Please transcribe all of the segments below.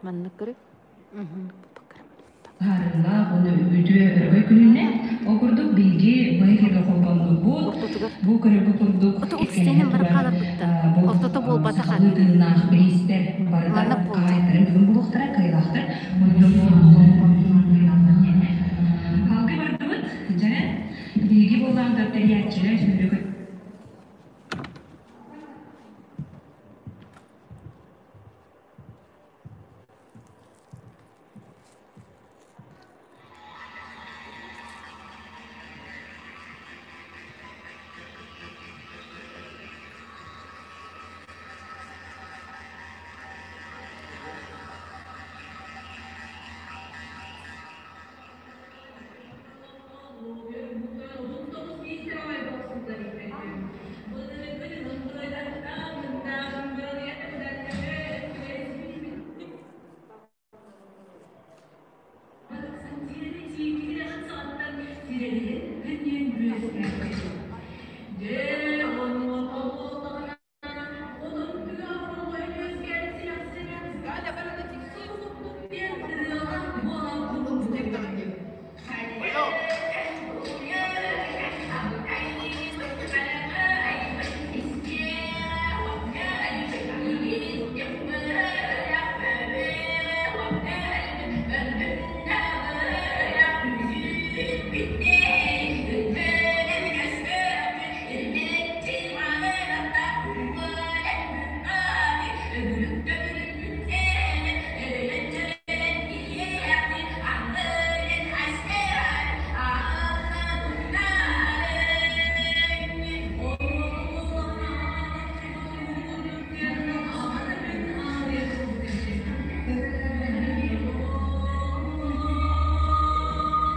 Маннык көрү. Ыһаарылаах уонна үтүө өрөгөй күнүнэн. Ол курдук биһиги бу эфиргэ холбоннубут. Ортотугар. Бу көрөргө курдук Ото кэккэлэһэ сенин барып турар хааларбытта. бу Ортото буолбатах сахалыы аны. тыыннаах бириистэр барыта Маннык буолта. хаһаайыттарын бүгүн булуохтара, кыайыылаахтар. Алгы бардыбыт. Дьэ, биһиги буоллаан тэрийээччилэр сүүрүк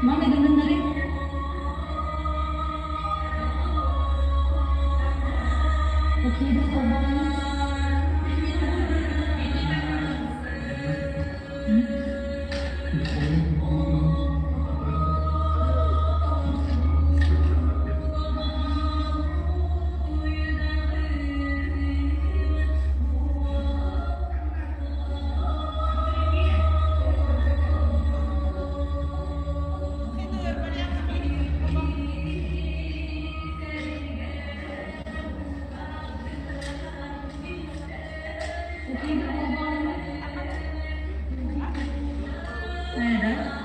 Мана гыннары Окей, Да.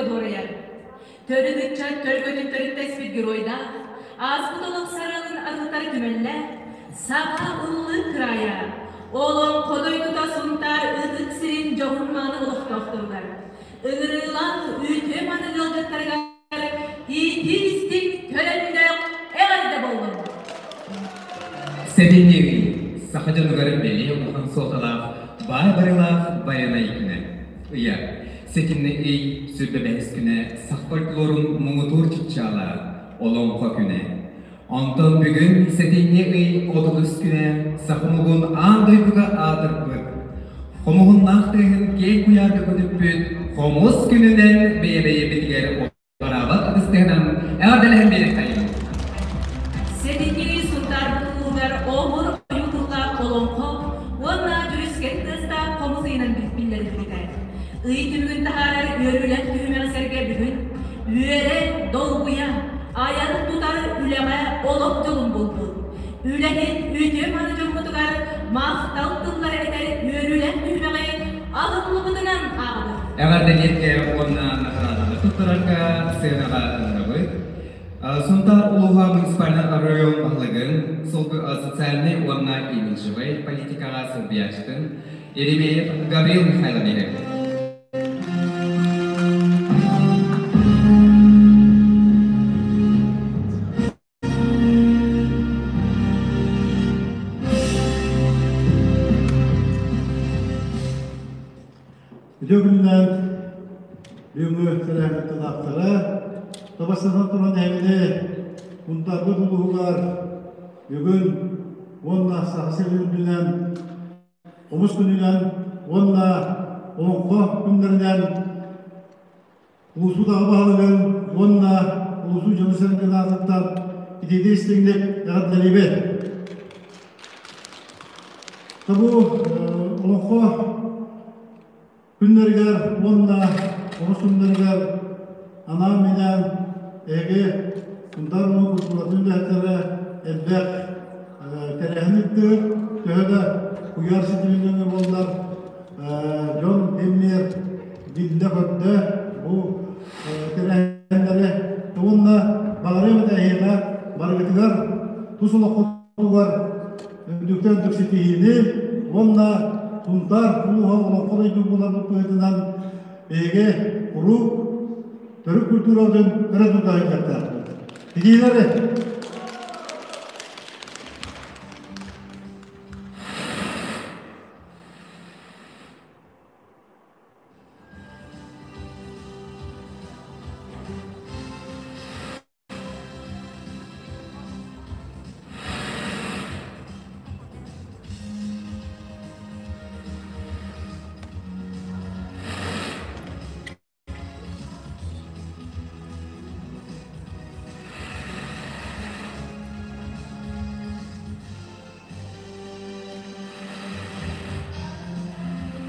дойдуга дуорайар. Төрүт ыччат төлкөтүн төрүттэспит геройдаах, ааспыт олох сарыалын арылытар түмэллээх, саха ыллык кыраайа, олоҥхо дойдута Сунтаар ытык сирин дьоһун-мааны олохтоохторугар, ыҥырыылаах үтүө маны ыалдьыттарыгар иитии-истиҥ төлөннөөх эҕэрдэ буоллун! Сэтинньи ый саха дьонугар бэлиэ улахан суолталаах баай барылаах Байанай күнэ. Ыйа. Сэтинньи ый сүрбэ бэһис күнэ саха фольклорун муҥутуур чыпчаала Олоҥхо күнэ. Онтон бүгүн сэтинньи ый 30 күнэ саха омугун аан дойдуга аатырбыт, хомуһуннаах тыаһын киэҥ куйаарга көтүппүт Хомус күнүнэн бэйэ-бэйэбитигэр Бараабат ытыстыһынан эҕэрдэлэһэн биэриэххэйиҥ. Сэтинньи Сунтаарбыт улууһугар Оһур ойуу тыллаах олоҥхо уонна дьүрүскэн тыастаах хомус ыйынан биллэриллибитэ. Ый түмүгүн таһаарар үөрүүлээх түһүмэҕи сэргэ бүгүн үөрэ, долгуйа, айар-тутар үлэҕэ олох дьолун булбут. Үлэһит үтүө маны дьоммутугар махтал тыллары этэр үөрүүлээх түһүмэҕи аһыллыбытынан ааҕабыт. Эҕэрдэлииргэ уонна наҕарааданы туттарарга сыанаҕа ыҥырабыт. Сунтаар улууһа муниципальнай оройуон баһылыгын социальнай уонна имиджевэй политикаҕа солбуйааччытын Еремеев Гаврил Михайловиһы. Үтүө күнүнэн бүгүҥҥү тэрээһин кыттыылаахтара, табастатан туран эһигини Мунтаарбыт улууһугар бүгүн уонна Саха сирин үрдүнэн Хомус күнүнэн уонна Олоҥхо күннэринэн Улуусу аҕа баһылыгын уонна улуусу дьону-сэргэтин аатыттан итиитэ истиҥник эҕэрдэлиибин. Бу олоҥхо күннэригэр уонна оҕус күннэригэр анаан-минээн эһиги Сунтаар улууһун культуратын үлэһиттэрэ элбэх тэрээһин ыыттыыр, төһө да куйаар ситимин буоллар дьон эмиэ биллэ-көрдө бу тэрээһиннэри уонна баҕарыам этэ эһиэхэ барыгытыгар тус олоххутугар үрдүктэн үрдүк ситиһиини уонна Сунтаар улууһа олоҥхо дойду буоларбыт быһыытынан биһиги куруук төрүт культурабытын өрө тута сылдьыахтаахпыт. Ситиһиилэри!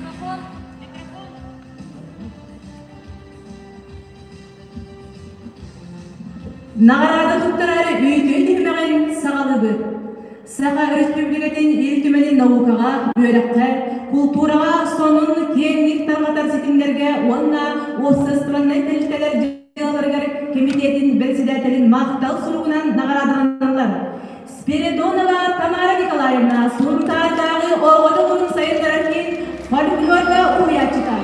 Микрофон, микрофон. Наҕараада туттарар үтүө түһүмэҕин саҕалыыбыт. Саха Өрөспүүбүлүкэтин Ил Түмэнин наукаҕа, үөрэххэ, култуураҕа сонун киэҥник тарҕатар ситимнэргэ уонна уопсастыбаннай тэрилтэлэр дьыалаларыгар кэмитиэтин бэрэссэдээтэлин махтал суругунан наҕараадаланаллар. Спиридонова Тамара Николаевна Сунтаардааҕы оҕо дьоҕурун сайыннарар киин фольклорга уһуйааччыта.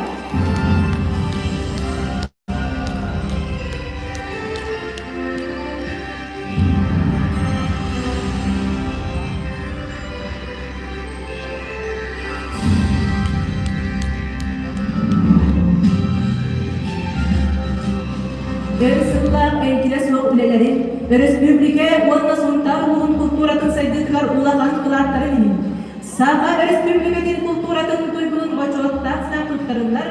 Өр сыллаах эҥкилэ суох үлэлэрин, өрөспүүбүлүкэ уонна Сунтаар улууһун култууратын сайдыытыгар улахан кылааттарын иһин Саха Өрөспүүбүлүкэтин култууратын туйгунун бочуоттаах саах туттарыллар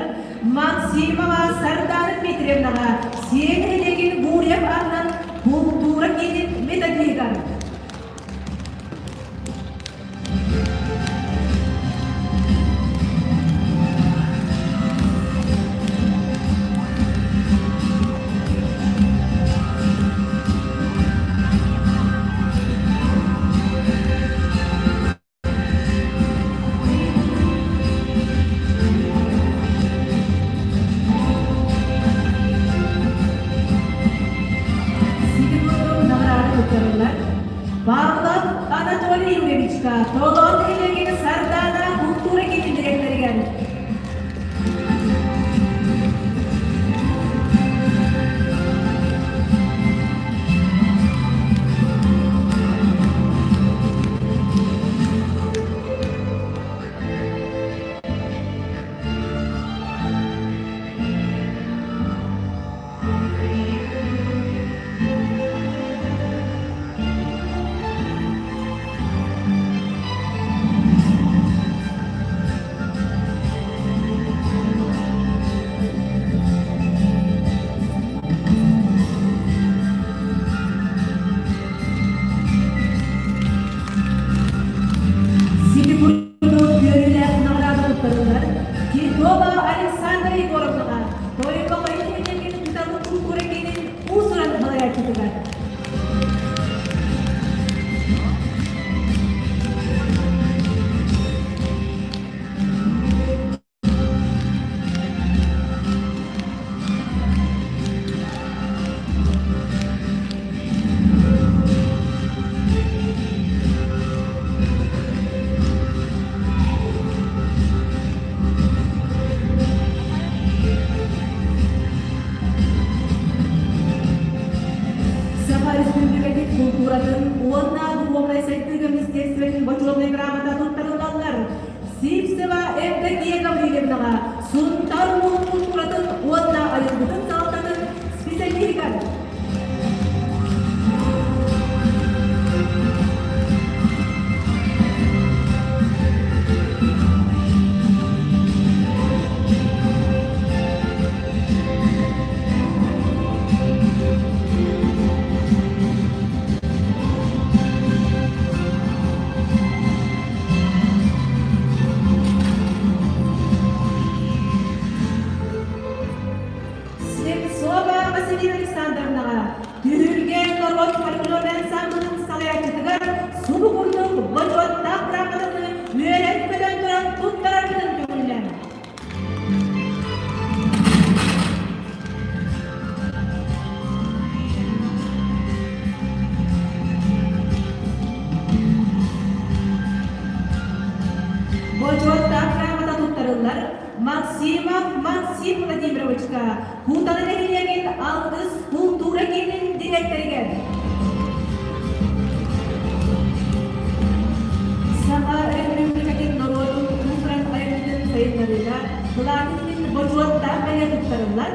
Максимова Сардаана Дмитриевнаҕа Сиэн нэһилиэгин Гурьев аатынан култуура киинин методиһыгар. Васильевичка, Толоон нэһилиэгин Сардаана култуура киинин дириэктэригэр. Сити курдук үөрүүлээх наҕараада туттарыллар Титова Александра Егоровнаҕа Тойбохой нэһилиэгин Кыталы култуура киинин уус-уран салайааччытыгар. Саха Республикатын култууратын уонна духовнай сайдыыга министерствотын бочуотунай грамота туттарыллаллар. Сивцева Евдокия Гаврильевнаҕа Сунтаар улууһун култууратын уонна айылгытын салалтатын специалиһыгар. Слепцова Василина Александровнаҕа Түһүлгэ норуот фольклор ансамблын салайааччытыгар субу курдук бочуоттаах грамотаны үөрэн-көтөн туран туттараргытын көҥүллээн. Бочуоттаах грамота туттарыллар Максимов Максим Владимировичка Кутана нэһилиэгин Алгыс култуура киинин дириэктэригэр. Саха Өрөспүүбүлүкэтин норуотун уус-уран айымньытын сайыннарыыга кылаатын иһин бочуоттаах бэлиэ туттарыллар.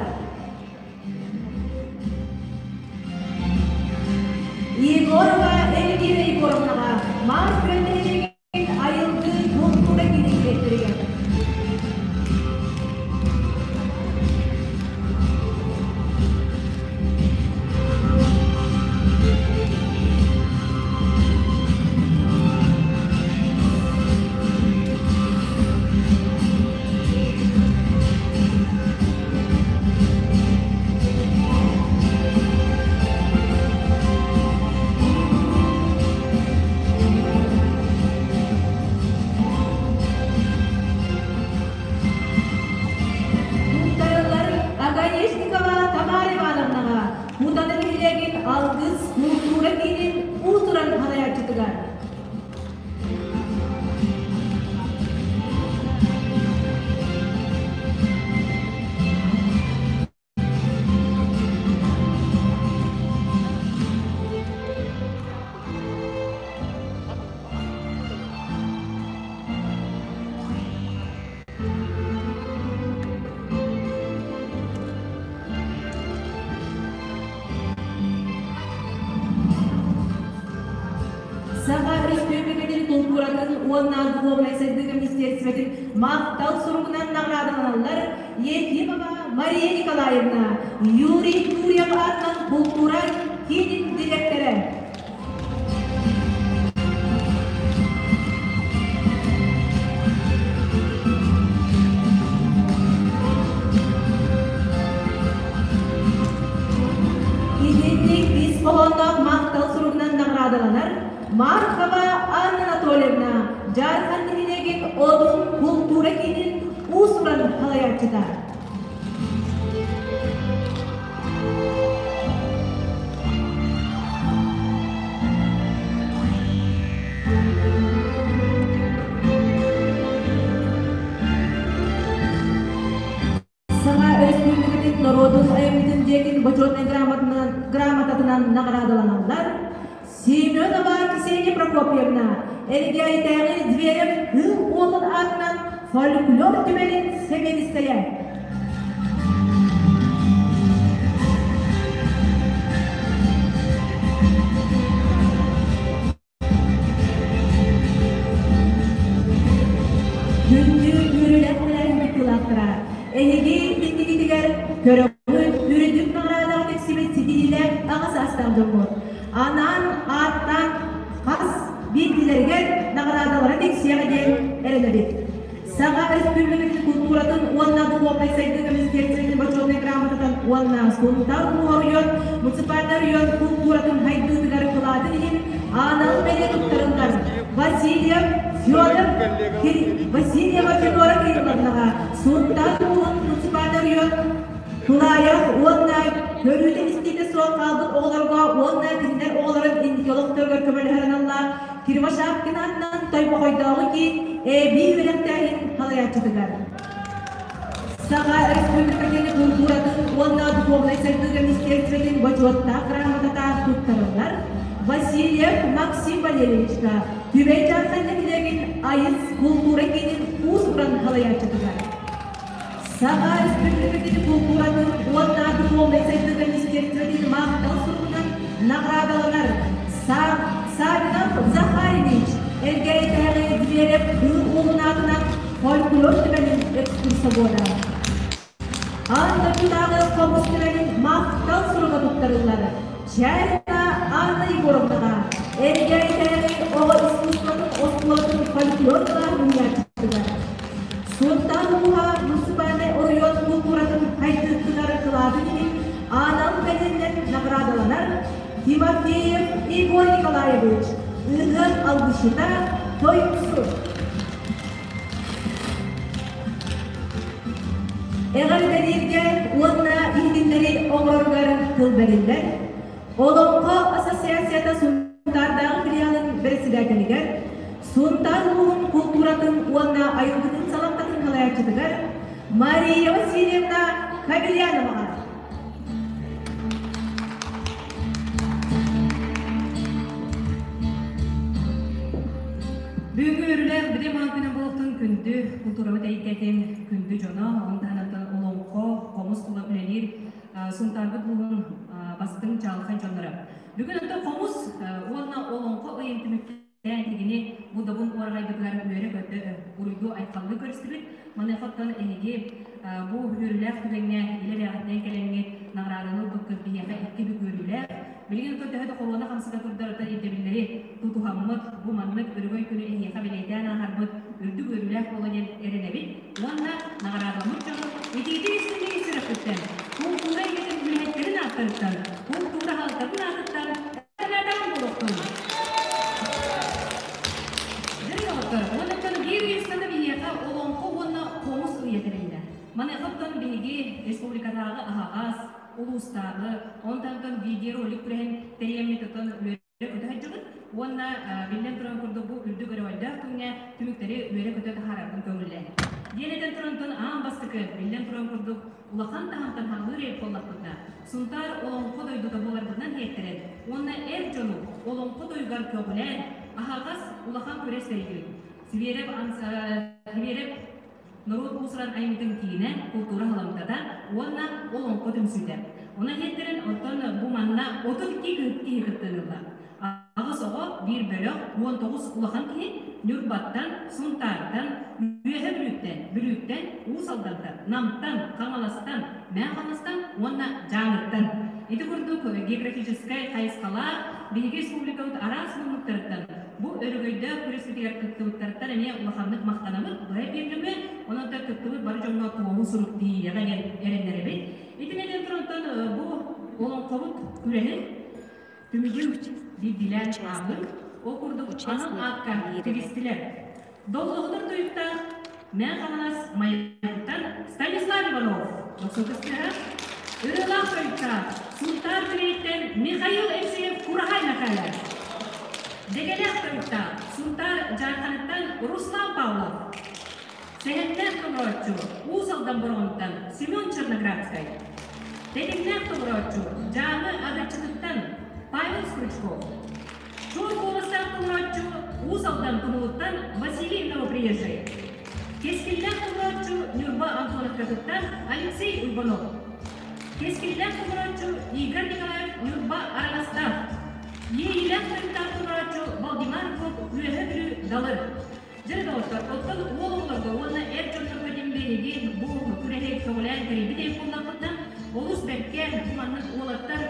Егорова Эльвира Егоровнаҕа Марс күөн нэһилиэгин айылгы култуура киинин дириэктэригэр. Туттарыллар Огонечникова Тамара Ивановнаҕа Кутана нэһилиэгин Алгыс култуура киинин уус-уран салайааччытыгар. Саха Өрөспүүбүлүкэтин култууратын уонна духовнай сайдыыга министиэристибэтин махтал суругунан наҕараадаланаллар Ефимова Мария Николаевна, Юрий Гурьев аатынан култуура киинин дириэктэрэ. Итинник ис хоһоонноох махтал суругунан наҕараадаланар Маркова Анна Анатольевна Дьаархан нэһилиэгин Одун култуура киинин уус-уран салайааччыта. норуотун айымньытын дьиэтин Бочуотунай грамотатынан наҕараадаланаллар Семенова Ксения Прокопьевна, Элгээйитээҕи Зверев Кыыл Уолун аатынан фольклор түмэлин сэбиэдиссэйэ. Күндү үөрүүлээх тэрээһин кыттыылаахтара, эһиги иннигитигэр көрөҕүт, үрдүк наҕараадаҕа тиксибит ситиһиилээх аҕа саастаах дьоммут. Анаан ааттаан хас биирдиилэригэр наҕараадалара тиксиэҕэ диэн эрэнэбит. Саха Республикатын култууратын уонна духовнай сайдыы министиэристибэтин бочуотунай грамотатын уонна Сунтаар улууһа оройуон муниципальнай оройуон култууратын сайдыытыгар кылаатын иһин анал бэлиэ туттарыллар Васильев Федор Васильева Федора Кирилловнаҕа Сунтаар улууһун муниципальнай оройуон Тулаайах уонна көрүүтэ-истиитэ суох хаалбыт оҕолорго уонна кинилэр оҕолорун инники олохторугар көмөлөһөр аналлаах Кривошапкин аатынан Тойбохойдооҕу киин эбии үөрэхтээһин салайааччытыгар. Саха Республикатын култууратын уонна духовнай сайдыыга министиэристибэтин бочуоттаах грамотата туттарыллар Васильев Максим Валерьевичка Түбэй Дьаархан нэһилиэгин Айыс култуура киинин уус-уран салайааччытыгар. Саха Республикатын култууратын уонна духовнай сайдыыга министиэристибэтин махтал суругунан наҕараадаланар Савинов Захаревич Элгээйитээҕи Зверев Кыыл Уолун аатынан фольклор түмэлин экскурсовода. Аан дойдутааҕы хомус түмэлин махтал суруга туттарыллар Чарина Анна Егоровнаҕа Элгээйитээҕи оҕо искусствотын оскуолатын фольклор кылааһын уһуйааччытыгар. Суоттаах улууһа муниципальнай оройуон култууратын хайдыытыгар кылаатын иһин анал бэлиэннэн наҕараадаланар Тимофеев Егор Николаевич, Ыһыах алгысчыта, тойуксут. Эҕэрдэлииргэ уонна иһитиннэри оҥороругар тыл бэриллэр. Олоҥхо ассоциацията Сунтаардааҕы филиалын бэрэссэдээтэлигэр, Сунтаар улууһун култууратын уонна айылгытын салалтатын салайааччытыгар Мария Васильевна Кабельяноваҕа. Бүгүҥҥү үөрүүлээх билим күнэ буолуохтун күндү култуурабыт эйгэтин күндү дьоно, ону таһынан олоҥхо, хомус тула үлэлиир Сунтаарбыт улууһун бастыҥ чаҕылхай дьонноро. Бүгүн онтон хомус уонна олоҥхо ыйын түмүктээн тигини бу добун уораҕайбытыгар үөрэ-көтө уруйдуу-айхаллыы көрүстүбүт. Маныаха оттон эһиги бу үөрүүлээх түгэҥҥэ илэ бэйэҕитинэн кэлэҥҥит наҕарааданы ылбыккыт биһиэхэ икки бүк үөрүүлээх. Билигин оттон төһө да хоруона хамсыга турдар ирдэбиллэри тутуһаммыт, бу маннык өрөгөй күнү эһиэхэ бэлиэтээн ааһарбыт үрдүк үөрүүлээх буолуо диэн эрэнэбит. Уонна наҕараадаламмыт дьону итиитин истиҥник ис сүрэхпиттэн, култуура эйгэтин үлэһиттэрин ааттарыттан, култуура аһылыктарын аатыттан эҕэрдэлээн буолуохтун! Дьэ, доҕоттор, уонна биир ыйыстана биһиэхэ олоҥхо уонна хомус ыйа тэрилиннэ. Маныаха оттон биһиги республикатааҕы аһаҕас, улуустааҕы, онтон видеоролик күрэһин тэрийэммит оттон үөрэ-көтө сылдьыбыт уонна биллэн туран курдук бу үрдүк өрөгөйдөөх күҥҥэ түмүктэри үөрэ-көтө таһаарарбын көҥүллээн. Диэн этэн турантан аан бастакы биллэн туран курдук улахан таһымтан хаалыыр эбит буоллахпытына, Сунтаар олоҥхо дойдута буоларбытынан иэттэрэн уонна эр дьону олоҥхо тойугар көҕүлээн аһаҕас улахан күрэс тэрийдибит. Сибиэрэп Сибиэрэп норуот уус-уран айымньытын киинэ, култуура халамтата уонна олоҥхо түмсүүтэ. Онон иһиттэрин оттон бу манна 32 киһи кыттыыны ылла. Аҕыс оҕо, биир бөлөх, 19 улахан киһи Ньурбаттан, Сунтаартан, Үөһэ Бүлүүттэн, Бүлүүттэн, Уус Алдантан, Намтан, Хаҥаластан, Мэҥэ Хаҥаластан уонна Дьааҥыттан. Ити курдук географическай хайысхалаах биһиги республикабыт араас муннуктарыттан Бу өрөгөйдөөх күрэспитигэр кыттыбыттарыттан эмиэ улаханнык махтанабыт, быһа эпиэм онон кыттыбыт бары дьоҥҥо туоһу сурук тиийиэҕэ диэн эрэннэрэбит. Итинэн турантан бу олоҥхобут күрэһин түмүгүн биирдиилээн ааҕыҥ. Ол курдук анал аакка тигистилэр. Доллоһутар туйуктаах Мэҥэ Хаҥалас Майатыттан Станислав Иванов, Дохсутустыһа, Ырыалаах тойуктаах Сунтаар Күрэйиттэн Михаил Евсеев Кураһай Михайлов, Дэгэлээх тойуктаах Сунтаар Дьаарханыттан Руслан Павлов, Сэһэннээх толорооччу Уус Алдан Бороҕонуттан Семен Черноградскай. Тэтимнээх толорооччу Дьааҥы Адыаччытыттан Павел Стручков. Чуор куоластаах толорооччу Уус Алдан Тумулуттан Василий Новоприезжай. Кэскиллээх толорооччу Ньурба Антоновкатыттан Алексей Уйбанов. Кэскиллээх толорооччу Игорь Николаев Ньурба Араҥастаах. Иэйиилээх тойуктаах толорооччу Валдимар Кок Үөһэ Бүлүү Далыр. Дьэ, доҕоттор, оттон уол оҕолорго уонна эр дьоннорго диэн биһиги бу күрэһи көҕүлээн тэрийбит эбит буоллахпытына, олус бэркэ бу маннык уолаттар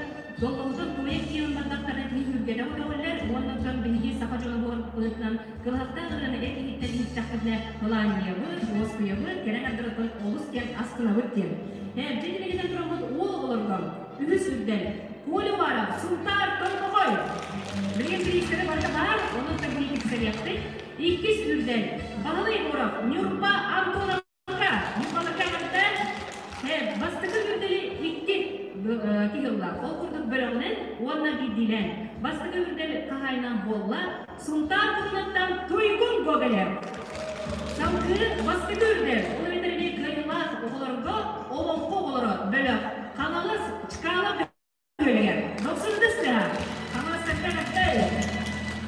доллоһутун туойа киирэн бардахтарына киһи сүргэтэ көтөҕүллэр уонна оттон биһиги саха дьоно буоларбытынан кылыһахтаах ырыаны эр киһиттэн иһиттэхпитинэ былаанньыйабыт, уоскуйабыт, кэрэ ардырыттан олус диэн астынабыт диэн. Дьэ, итинэн тураммыт уол оҕолорго үһүс үрдэл Коля Уваров, Сунтаар Томпохой. Билигин бириистэри барыта баар, онон тагнии тиксэриэхпит. Иккис үрдэл Баһылай Егоров, Ньурба Антоновка. Ньурбаларга эҕэрдэ. Бастакы үрдэли икки киһи ылла. Ол курдук бөлөҕүнэн уонна биирдиилээн. Бастакы үрдэл хаһаайынан буолла Сунтаар Кутунаттан Туйгун Гоголев. Салгыы бастакы үрдэл, ол эбэтэр эмиэ кыайыылаах оҕолорго олоҥхо оҕолоро бөлөх Хаҥалас Чкалов бөһүөлэгэр Дохсун тыаһа Хаҥаластарга эҕэрдэ.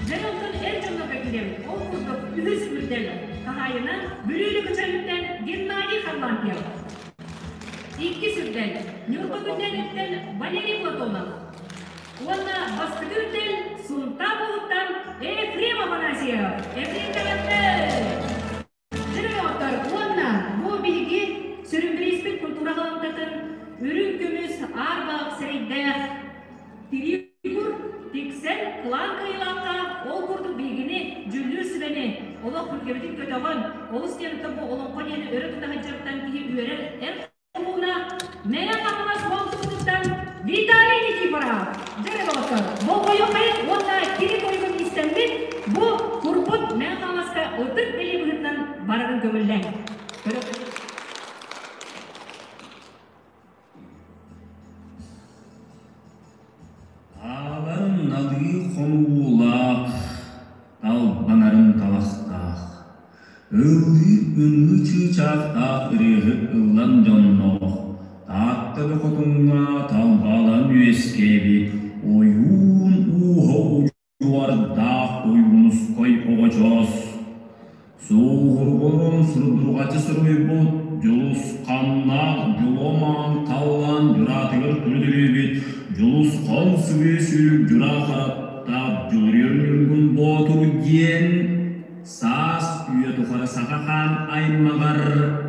Дьэ онтон эр дьоннорго киирэбит. Ол курдук үһүс үрдэл хаһаайына Бүлүү Лөкөчөөнүттэн Геннадий Харлампьев. Иккис үрдэл Ньурба Күннээниттэн Валерий Платонов. Уонна бастакы үрдэл Сунтаар улууттан Ефрем Афанасьев. Ефрем эҕэрдэ! Дьэ, уонна бу биһиги сүрүн бирииспит культура халантатын үрүҥ көмүс аар-баҕах сирэйдээх тирии кур тиксэн кылаан кыайыылаахха ол курдук биһигини дьүллүүр сүбэни олох күргэбитин көтөҕөн олус диэн бу олоҥхо диэни өрө тута сылдьартан киһи үөрэр эр Муна Мэҥэ Хаҥалас Уолтубутуттан Виталий Никифоров. Дьэ, доҕоттор, болҕойуоххайын уонна кини тойугун истэммит бу курбут Мэҥэ Хаҥаласка ытык бэлиэ быһыытынан барарын көҥүллээҥ. Ааларын налыы хонуулаах, талбанарын талахтаах, ыллыыр ымыы чыычаахтаах ырыаһыт ыллам дьонноох, Таатта да хотуҥҥа талбалан үөскээбит ойуун ууһа удьуордаах Ойуунускай оҕочоос. Суоһурҕурун сурдурҕаччы суруйбут Дьулусханнаах Дьулуомаан халлаан дьураатыгар күлүдүрүйбүт Дьулусхан сүгэ сүүрүк дьураа хараттаах Дьулуруйар Ньургун Боотур диэн саас үйэ тухары саха хаан аймаҕар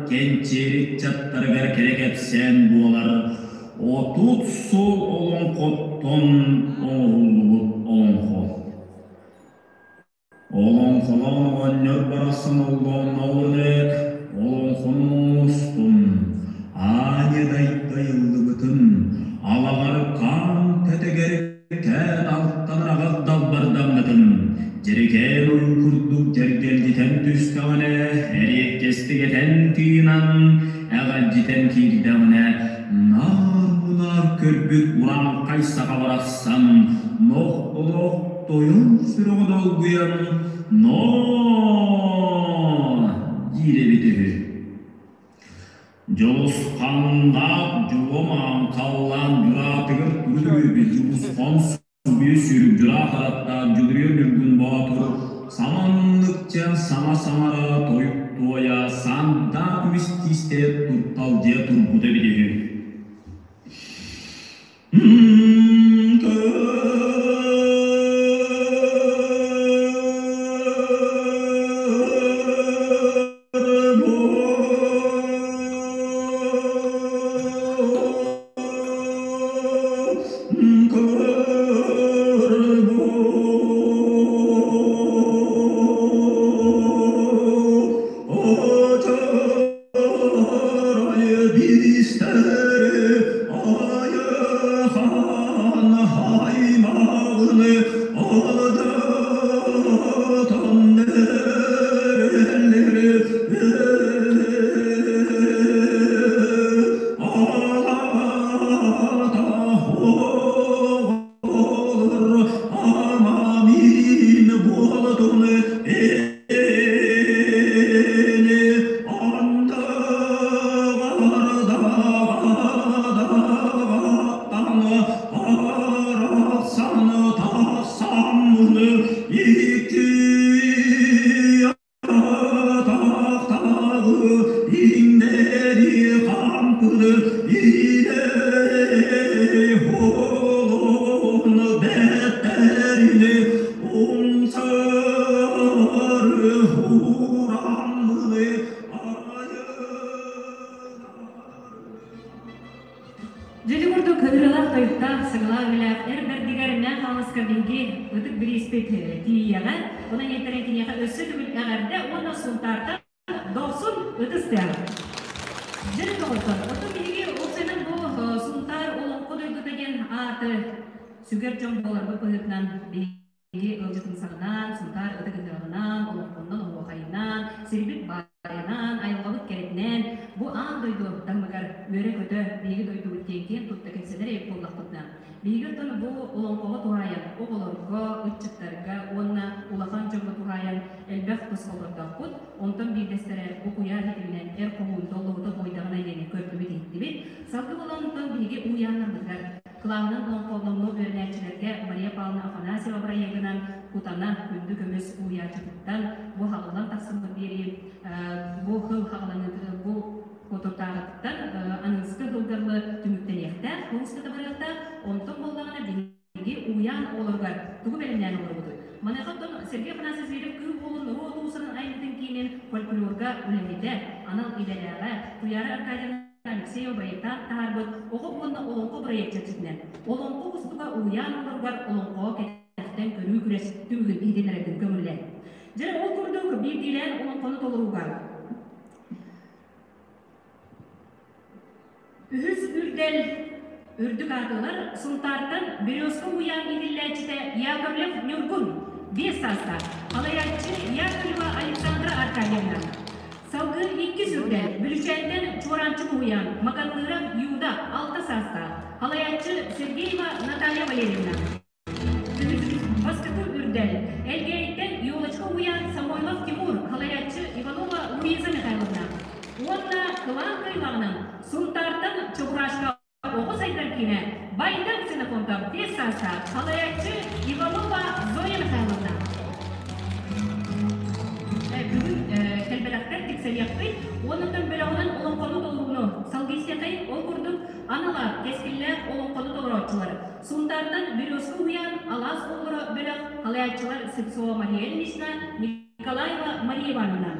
кэнчээри ыччаттарыгар кэрэ кэпсээн буолар 30 сыл олоҥхоттон оҥоһуллубут олоҥхо. Олоҥхолоон оҕонньор барахсан оллоонноҕун эрэ олоҥхонун оҥостун, аанньа дайдайыллыбытын, алаҕар хаан тэтэгэр кээн алтан араҕас далбардаммытын, дьэрикээн ойуу курдук дьэргэлдьитэн түстэҕинэ, эриэккэстик этэн тыынан, эҕэлдьитэн киирдэҕинэ, наар-мунаар көрбүт урааҥхай саха барахсан нох-олох тойон сүрэҕэ долгуйан «Ноо!» диир эбит үһү. Дьулусханнаах дьулумаан халлаан дьураатыгар туру-түрүбүт Дьулусхан субуйа сүүрүк дьураа хараттаах Дьулуруйар Ньургун Боотур саманныкча саҥа саҥара тойук туойа саандаах көмүс тиистэрэ турталдьыйа турбута эбит үһү. Дьэ курдук ырыалаах-тойуктаах, сыгылаах үлэлээх эр бэрдигэр Мээн Хаҥаласка биһиги ытык бирииспит тиийиэҕэ. Онон иэттэрэн киниэхэ өссө төгүл эҕэрдэ уонна Сунтаартан дохсун ытыс тыаһа. Дьэ доҕоттор, оттон биһиги уопсайынан бу Сунтаар олоҥхо дойдута диэн ааты сүгэр дьон буоларбыт быһыытынан биһиги ыалдьытымсаҕынан, Сунтаар ытык ыһыаҕынан, олоҥхоннон, оһуохайынан, сирбит баайынан, айылҕабыт кэрэтинэн бу аан дойду таһымыгар үөрэ-көтө биһиги дойдубут диэн киэн тутта кэпсэтэр эбит буоллахпытына, биһиги оттон бу олоҥхоҕо туһаайан оҕолорго, ыччаттарга уонна улахан дьоҥҥо туһаайан элбэх тосхоллордоохпут. Онтон биирдэстэрэ бу куйаар ситиминэн эр хоһуун толлоһута буойдаҕына диэни көрдүбүт-иһиттибит. Салгыы буолан онтон биһиги уһуйааннарбытыгар кылааһынан олоҥхолонно үөрэнээччилэргэ Мария Павловна Афанасьева бырайыагынан Кутана күндү көмүс уһуйааччытыттан бу хаҕыллан тахсыбыт биэрии бу сыл хаҕыланыытын бу хотурдааҕыттан аныгыскы сылгарлы түмүктэниэхтээх, курууската барыахтаах. Онтон буоллаҕына биһиги уһуйаан оҕолоругар тугу бэлэмнээн олоробутуй? Маныаха оттон Сергей Афанасьевич Зверев Кыыл Уолун норуот уусанын айымньытын киинин фольклорга үлэһитэ, анал идэлээҕэ Туйаара Аркадьевна Алексеева бырайыактаан таһаарбыт Оҕо уонна олоҥхо бырайыак чэрчитинэн Олоҥхо кустуга уһуйаан оҕолоругар олоҥхоҕо кэтэхтэн көрүү күрэс түмүгүн иһитиннэрэргин көҥүллээ. Дьэ, ол курдук биирдиилээн олоҥхону толорууга Үһүс үрдэл үрдүк аатылар Сунтаартан Березка уһуйаан иитиллээччитэ Яковлев Ньургун, 5 саастаах, салайааччы Яковлева Александра Аркадьевна. Салгыы иккис үрдэл Бүлүчээнтэн Чуораанчык уһуйаан Маканныров Юда, 6 саастаах, салайааччы Сергеева Наталья Валерьевна. Бастакы үрдэл Элгээйиттэн Елочка уһуйаан Самойлов Тимур, салайааччы Иванова Луиза Михайловна уонна кылаан кыайыылааҕынан Сунтаартан Чобурашка оҕо сайдар киинэ Байдам Ксенофонтов 5 саастаах, салайааччы Иванова Зоя Михайловна. Бүгүн кэлбэлэхтэр тиксэриэхпит уонна бөлөҕүнэн олоҥхону толорууну салгыы истиэхэй. Ол курдук анала кэскиллээх олоҥхону толорооччулар Сунтаартан Березка уһуйаан Алаас оҕолоро бөлөх салайааччылар Сыпсова Мария Ильинична, Николаева Мария Ивановна.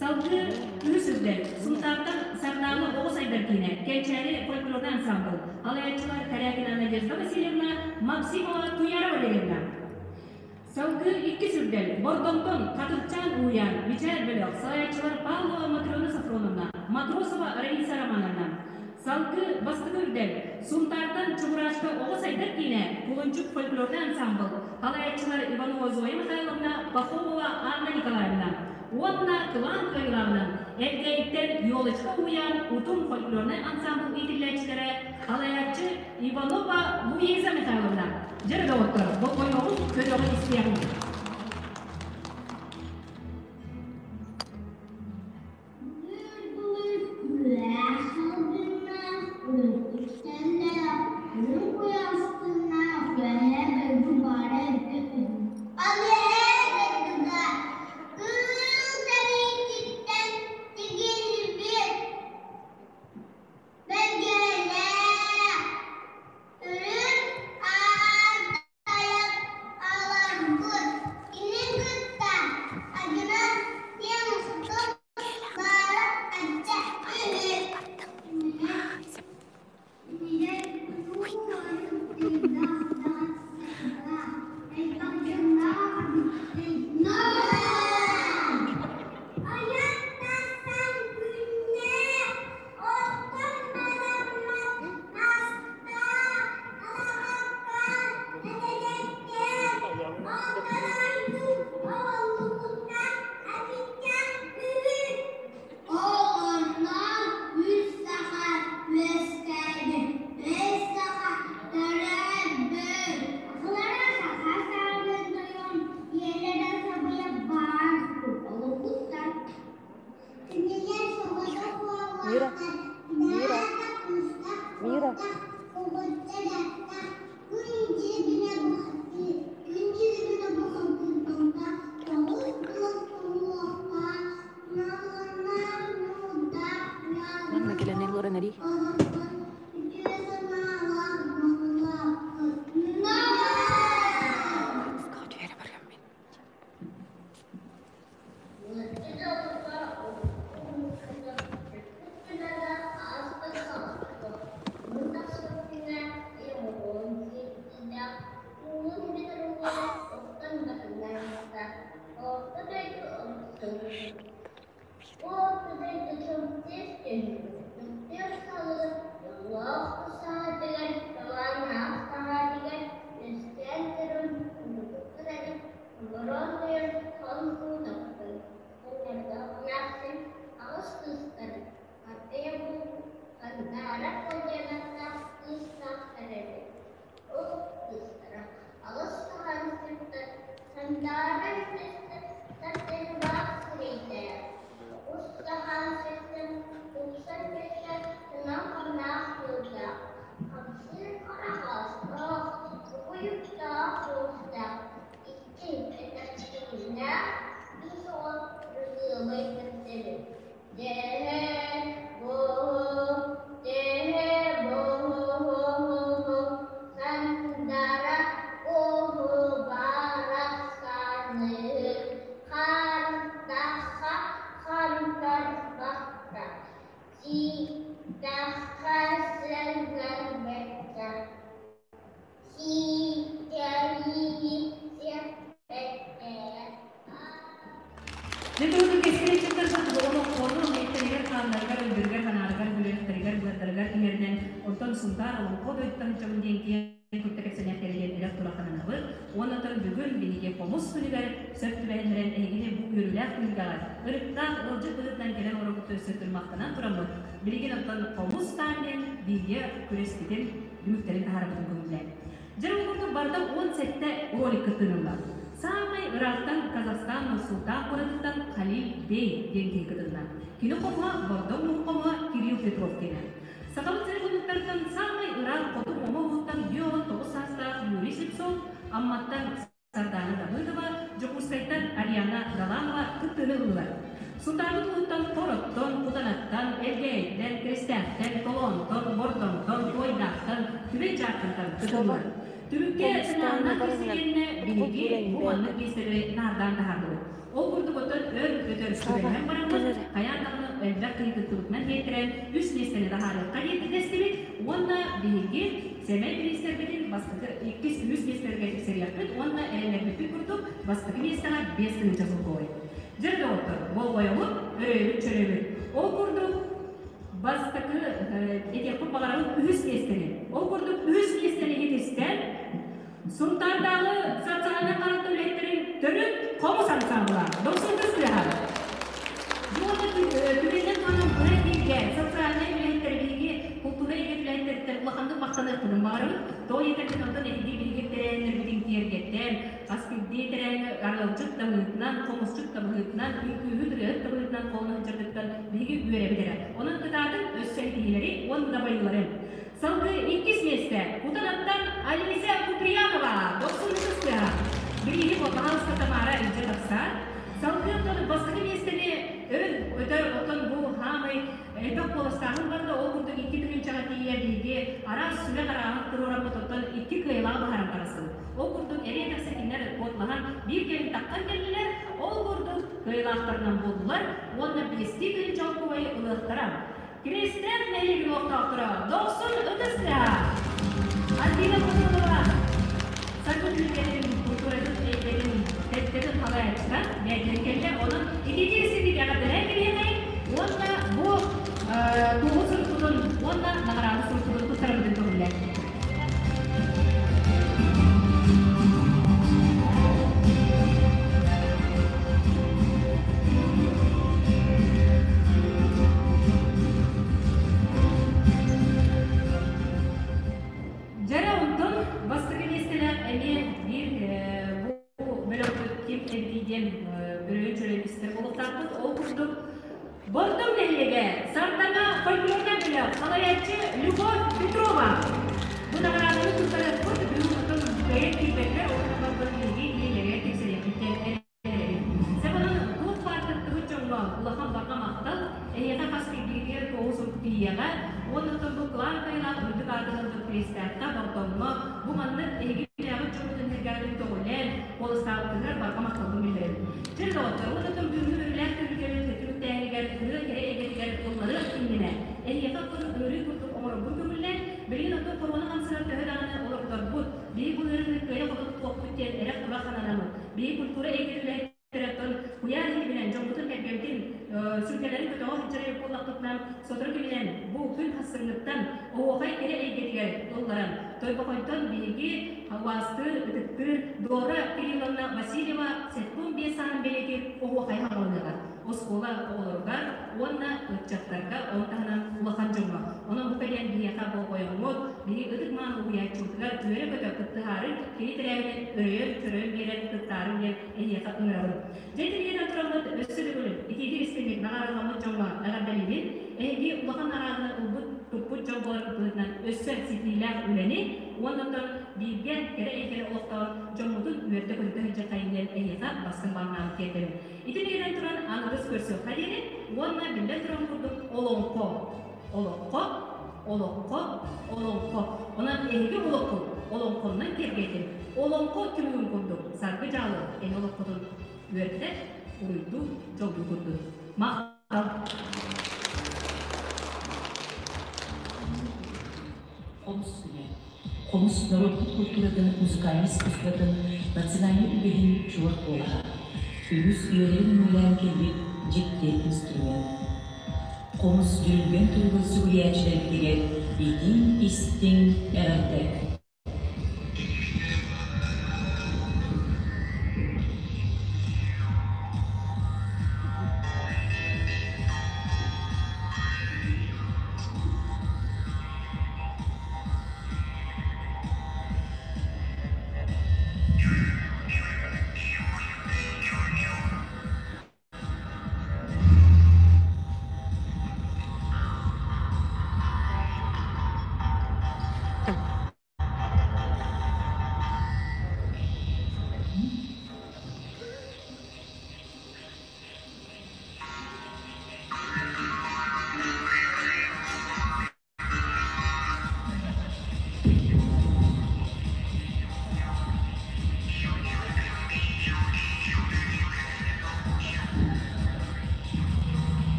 Салгыы үһүс үрдэл Сунтаартан Сардаана оҕо сайдар киинэ Кэнчээри фольклорнай ансамбл салайааччылар Корякина Надежда Васильевна, Максимова Туяра Валерьевна. Салгыы иккис үрдэл Бордоҥтон Хатырчаан уһуйаан Мичээр бөлөх салайааччылар Павлова Матрена Софроновна, Матросова Раиса Романовна. Салгыы бастакы үрдэл Сунтаартан Чугураашка оҕо сайдар киинэ Кулунчук фольклорнай ансамбл салайааччылар Иванова Зоя Михайловна, Пахомова Анна Николаевна уонна кылаан кыайыылааҕынан Элгээйиттэн Елочка уһуйаан Утум фольклорнай ансамбл иитиллээччилэрэ салайааччы Иванова Луиза Михайловна. Дьэ, доҕоттор, болҕойоҕун, көрөҕүн истиэҕиҥ. Мира, Мира, Мира. Манна кэлэн олорон эрий. Сунтаар олоҥхо дойдуттан дьон диэн киэн тутта кэпсэниэхтэрэ диэн эрэх турах сананабыт. Уонна оттон бүгүн биһиги хомус күнүгэр сөп түбэһиннэрэн эһигини бу үөрүүлээх түһүлгэҕэ ырыктаах ыалдьыт быһыытынан кэлэн олорбут өссө махтанан тураммыт, билигин оттон хомус таан диэн видео күрэспитин түмүктэрин таһаарбытын көҥүллээн. Дьэ, ол курдук барыта 17 ролик кыттыыллар. Саамай ыраахтан Казахстан Нур-Султан куоратыттан Халиль Бей диэн киһи кытынна. Кини хомуһа Бордоҥ муҥхомуһа Кирилл Петров киэнэ. Сахабыт сирин муннуктарыттан саамай ыраах хоту Муома улууһуттан 59 саастаах Юрий Слепцов, Амматтан Сардаана Давыдова, Дьокуускайтан Ариана Галанова кыттыыны ыллылар. Сунтаарбыт улууһуттан Хороттон, Кутанаттан, Элгээйиттэн, Крестээхтэн, Толоонтон, Бордоҥтон, Туойдаахтан, Түбэй Дьаархантан Слава, кытыннылар. Түмүккэ хомустаан сынааннаах бараннар киэстэриэннэ бу биһиги бу култуура маннык миэстэлэри наардаан таһаардыбыт. Ол курдук оттон өр өтөр Слава, сүбэлэһэн кэл бараммыт, эрэ. хайаан даҕаны элбэх киһи кыттыбытынан тиэйтэрэн үс миэстэни таһаарыахха диэн дэстибит уонна биһиги сэмэй бириистэрбитин бастакы, иккис, үһүс миэстэлэргэ тиксэриэхпит уонна эрэннэрбиппит курдук бастакы миэстэҕэ 5000 солкуобай. Дьэ доҕоттор, болҕойобут, өрөйөбүт, чөрөйөбүт. Ол курдук бастакы этиэхпит баҕарабыт үһүс миэстэни. Ол курдук үһүс миэстэни ситистэн Сунтаардааҕы социальнай харалта үлэһиттэрин төрүт хомус ансаамбыла Дохсун Тыаһа. Уонна түгэнинэн туһанан быһа эфиргэ социальнай үлэһиттэр биһиги култуура эйгэтин үлэһиттэриттэн улаханнык махтаныахпытын баҕарабыт. Тоҕо диэтэрбит онтон эһиги биһиги тэрээһиннэрбитин киэргэттэн, хас биирдии тэрээһини арыалдьыт да быһыытынан, хомусчут да быһыытынан, үҥкүүһүт, ырыаһыт да быһыытынан холоно сылдьаргыттан биһиги үөрэбит эрэ. Онон кытаатыҥ, өссө киһилэри уонна дабайыылары. Салгыы иккис миэстэ Кутанаттан Алиса Куприянова, Дохсун ытыс. Бирииһи пожалуйста Тамара илдьэ тахсар. Салгыы оттон бастакы миэстэни өр өтөр оттон бу хаамай элбэх куоластааһын барда, ол курдук 2000-га тиийэ биһиги араас сүрэх арааһын туруораммыт оттон икки кыайылаах баһаран тарасыбыт. Ол курдук эриэн тахса кинилэр куотлаһан биир кэлин таххан кэллилэр, ол курдук кыайылаахтарынан буоллулар уонна биэстии тыһыынча олкуобайы ылыахтара. Киристээх нэһилиэгин олохтоохторо Дохсун ытыс тыаһа! Альбина Платонова Саргы түһүлгэтин культуратын эйгэтин тэрилтэтин салайааччыта бэйэтинэн кэллэ. Онон ититии ситик эҕэрдэлээн кэбиһиэхэйиҥ уонна бу туоһу сурукпутун уонна наҕараада сурукпутун туттарарбытын көҥүллээн. Дьэрэ онтон бастакы миэстэлээх эмиэ биир бу бөлөхпүт ким эбитий диэн бөрөйөн чөрөйөн истэр буолуохтаахпыт. Ол курдук Бордоҥ нэһилиэгэ Сардаҥа фольклорнай бөлөх салайааччы Любовь Петрова. Бу наҕарааданы туттарыахпыт бүгүн отон кыайан киирбэттэр, ол барбыт биһиги илиилэригэр тиксэриэхпит диэн Сабанан туох баар кыттыбыт дьоҥҥо улахан барҕа махтал, эһиэхэ хас биирдиигитигэр туоһу сурук тиийиэҕэ уонна оттон бу кылаан кыайыылаах үрдүк аатын ылбыт Киристээххэ, Бордоҥҥо бу маннык эһиги билээҕит дьоммутун сэргээбитин көҕүлээн, куоластаабытыгар барҕа махталбын биллэрэбин. Чэ, доҕоттор, уонна оттон бүгүҥҥү үөрүүлээх түһүлгэбит түмүктээһинигэр ырыа кэрэ эйгэтигэр ылларыах иннинэ эһиэхэ оттон ыҥырыы курдук оҥорорбун көҥүллээн, билигин оттон хоруона хамсыгар төһө даҕаны олордорбут, биһиги бу ыарыыны кыайа-хото тутуохпут диэн эрэх-турах сананаммыт, биһиги культура эйгэтин үлэһиттэрэ оттон куйаар иһитинэн дьоммутун-сэргэбитин сүргэлэрин көтөҕө сылдьар буоллахпытына, сотору кэминэн бу күн хассыҥҥыттан оһуохай кэрэ эйгэтигэр ылларан, Тойбохойтон биһиги убаастыыр, ытыктыыр Дора Кирилловна Васильева 75 сааһын бэлиэтиир оһуохай хааланыаҕа. Оскуола оҕолоругар уонна ыччаттарга, ону таһынан улахан дьоҥҥо. Онон бу кэлиэн биһиэхэ болҕойоҥҥут, биһи ытык-мааны уһуйааччыбытыгар үөрэ-көтө кыттыһаары, кини тэрээһинин өрөйөн-чөрөйөн биэрэн кыттаары диэн эһиэхэ ыҥырабын. Дьэ итиниэнэн тураммыт өссө төгүл итиитик истиҥник наҕараадаламмыт дьоҥҥо эҕэрдэлиибин. Эһиги улахан наҕарааданы ылбыт, туппут дьон буоларгыт быһыытынан өссө ситиилээх үлэни уонна оттон бииргэ кэрэ эйгэни олохтоон дьоммутун үөрдэ-көтүтэ сылдьыаххайын диэн эһиэхэ бастыҥ баҕанаабыт тиэрдэбин. Ити биэрэн туран аныгыс көрсүөххэ диэри уонна биллэн туран курдук олоҥхо, олоҥхо, олоҥхо, олоҥхо. Онон эһиги олоххут олоҥхоннон киэргэтин, олоҥхо түмүгүн курдук саргы дьаалы эһи олоххутун үөрдэ, уруйдуу, дьоллуу курдун. Махтал! Хомус күнэ. Хомус норуоппут культуратын, музыкальнай искусствотын национальнай үгэһин чуор куолаһа. Үгүс үйэлэри нөҥүөлээн кэлбит дьикти инструмент. Хомус дьүрүлгэн туругун сүгүрүйээччилэрбитигэр итии-истиҥ эҕэрдэ!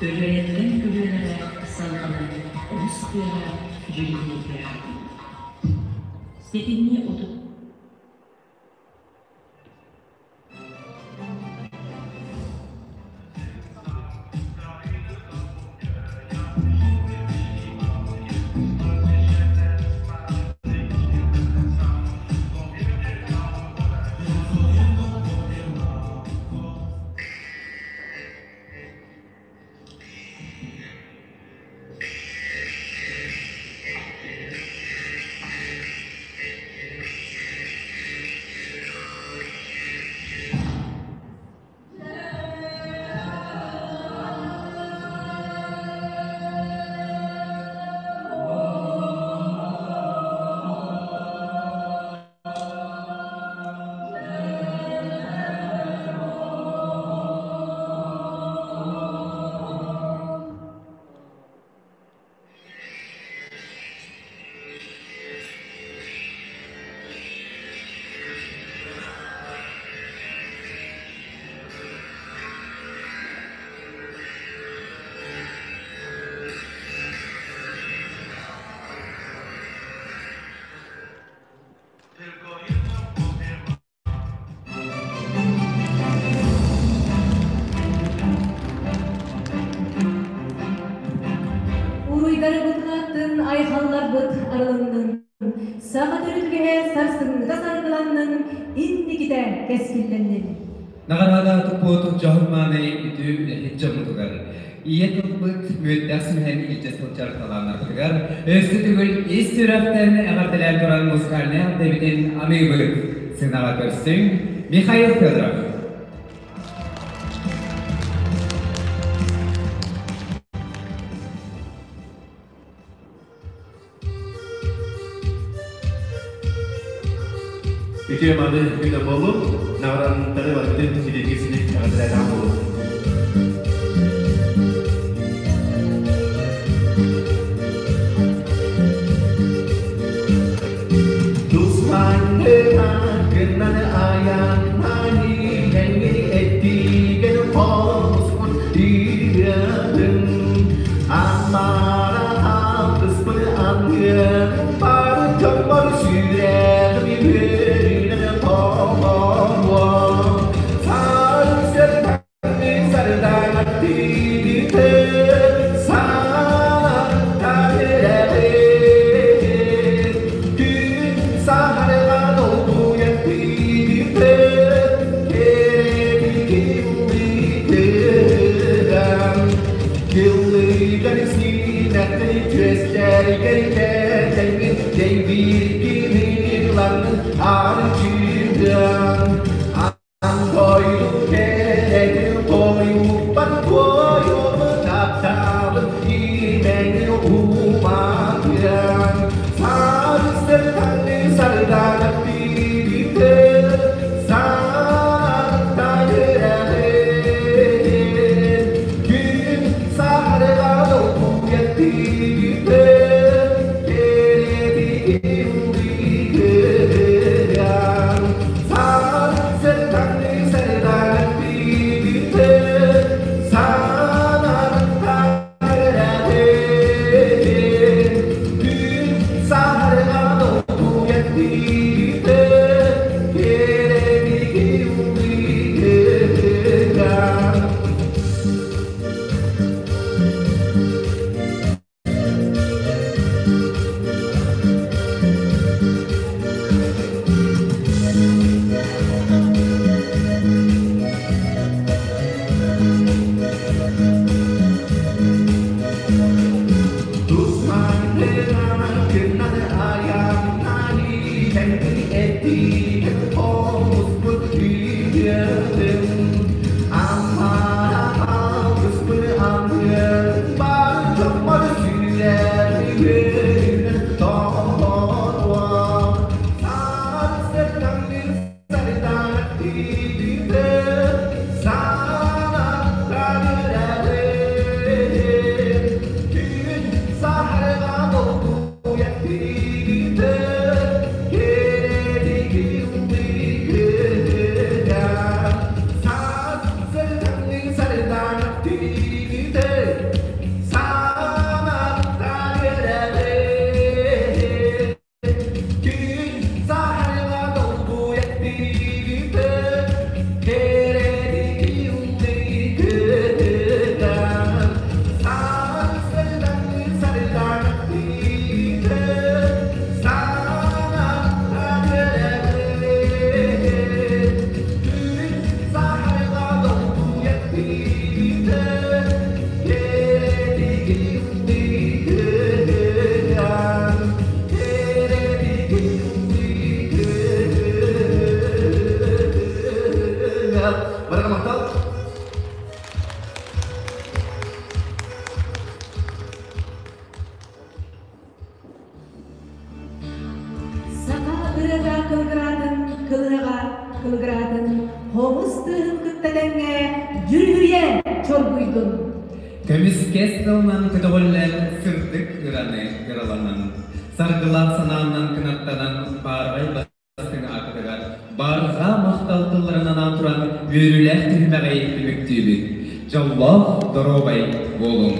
Көлүөнэттэн көлүөнэҕэ салҕанар олус тыаһа дьүрүһүйүөхтээх. Сэтинньи 30 Уруйдарыбытын айхалларбыт арылыннын, саха төрүт сарсыҥҥыта саргыланнын, инникитэ кэскиллэннин. Наҕараада туппут дьоһун-мааны үтүө үлэһит дьоммутугар, ийэ тылбыт мүөттээх сүмэһин илдьэ сылдьар талааннарбытыгар өссө төгүл ис сүрэхтэн эҕэрдэлээн туран музыкальнай эҕэрдэбитин аныыбыт. Сыанаҕа көрсүҥ Михаил Федоров. Үтүө мааны күнэ буоллун, наҕараадалары барытын силиги силик эҕэрдэлээтэх буолун. Тусманныга гыннаны аяннани энгини эттиген хоспун тиырын Аммара алгыспын ангын бары чоммор сүрэгим үөрүнэн толоруо Сарсыртаны сардаҥа тиийдэ санаттан эрэҕин Күн саһарҕа долгуйан тиийдэ Кыллыгар сиинэхтэн түөстэригэр кэтэҥҥин дэйбииргин арчыган Андойду кэрэтин тойуппат туойума таптабын имэҥин уматыан Сарсыртаны сардана тиийдэ санаттан эрэҕин Күн саһарҕа долгуйа тиийдэ кэрэтин ыллыгыан Сарсыртаны сардана тиийдэ санаттан эрэҕин Күн. Саха ырыата кылгыраатын кылыһаҕа кылыгыраатын хомус тыаһын кытта тэҥҥэ дьүрүһүйэ чоргуйдун. Көмүскэс тылынан көтөҕүллэн сырдык ыраны ыраланан, саргылаах санаанан кынаттанан баарҕай бастыҥ аакытыгар барҕа махтал тылларын анаан туран үөрүүлээх түһүмэҕи түмүктүүбүт. Дьоллоох доруобай буолуҥ!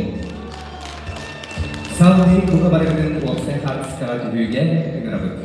Салгыы бука барыгытын уопсай хаартыскаҕа түһүүгэ ыҥырабыт.